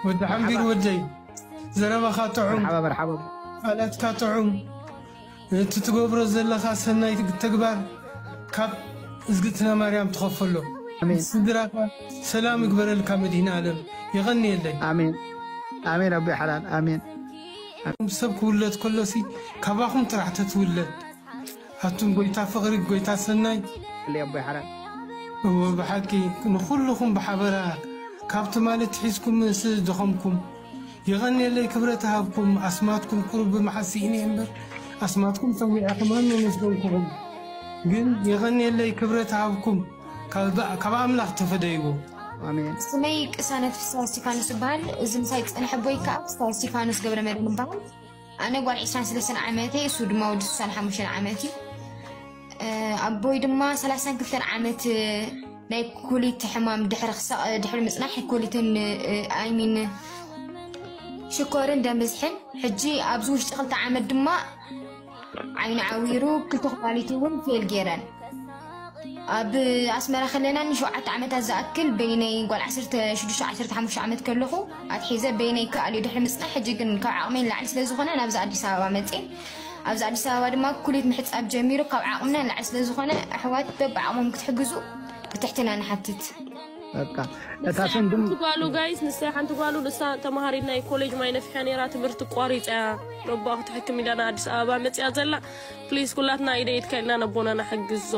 ወዲ ሓምቢር ወደይ፣ ዘረባኻ ጥዑም፣ መርሓባ መርሓባ። ቃላትካ ጥዑም፣ እቲ ትገብሮ ዘለኻ ሰናይ ተግባር ካብ እዝግትና ማርያም ትኸፈሎ። ኣሜን። ስድራኻ ሰላም ይግበረልካ መድህን ኣለም። የቐንየለይ። ኣሜን ኣሜን። ኣቦይ ሓላል ኣሜን። ሰብ ክውለድ ከሎሲ ካባኹም ጥራሕ ተትውለድ። ኣቱም ጎይታ ፍቕሪ፣ ጎይታ ሰናይ። ሊ ኣቦይ ሓላል እወ ብሓቂ ንኹልኹም ብሓበራ ካብ ትማሊ ኣትሒዝኩም ምስ ደኸምኩም፣ የቐንየለይ ክብረት ሃብኩም። ኣስማትኩም ቁሩብ ብመሓዝ ስኢነ እምበር ኣስማትኩም ጸዊዐ ከማን መመስገንኩኹም። ግን የቐንየለይ ክብረት ሃብኩም። ካብ ካብ ኣምላኽ ተፈደይዎ። ኣሜን። ስመይ ቅሳነት ፍስሃ እስቲፋኖስ ይበሃል። እዚ ምሳይ ዝጸንሐ ኣቦይ ከዓ ፍስሃ እስቲፋኖስ ገብረ መድህን ይበሃል። ኣነ ጓል ዕስራን ሰለስተን ዓመት እየ፣ እሱ ድማ ወዲ ስሳን ሓሙሽተን ዓመት እዩ። ኣቦይ ድማ ሰላሳን ክልተን ዓመት ናይ ኩሊት ሕማም ድሕሪ ክሳቕ ድሕሪ ምፅናሕ ኩሊትን ኣይሚን ሽኮርን ደም ብዝሕን ሕጂ ኣብዚ ውሽጢ ክልተ ዓመት ድማ ዓይኑ ዓዊሩ ክልተ ኩላሊቱ እውን ፌል ገይረን። ኣብ ኣስመራ ከለና ንሸውዓተ ዓመታት ዝኣክል በይነይ ጓል ዓሰርተ ሽዱሽተ ዓሰርተ ሓሙሽተ ዓመት ከለኹ ኣትሒዘ በይነይ ከኣልዮ ድሕሪ ምፅናሕ ሕጂ ግን ካብ ዓቕመይ ንላዕሊ ስለ ዝኾነ ናብዚ ኣዲስ ኣበባ መፅእ። ኣብዚ ኣዲስ ኣበባ ድማ ኩሊት ምሕፃብ ጀሚሩ ካብ ዓቕምና ንላዕሊ ስለ ዝኾነ ኣሕዋት በብዓቕሞም ክትሕግዙ ብትሕትና ንሓትት። በቃ እታ ስም ድም ሓንቲ ጓሉ ጋይስ ንሳ ሓንቲ ጓሉ ንሳ ተማሃሪት ናይ ኮሌጅ ማይ ነፊሓ ነይራ ትምህርቲ ቋሪፃ እያ። ነቦኣ ክትሕክም ኢላ ናብ ኣዲስ ኣበባ መፅያ ዘላ። ፕሊዝ ኩላትና ኢደ ኢድካ ኢልና ነቦና ንሓግዞ።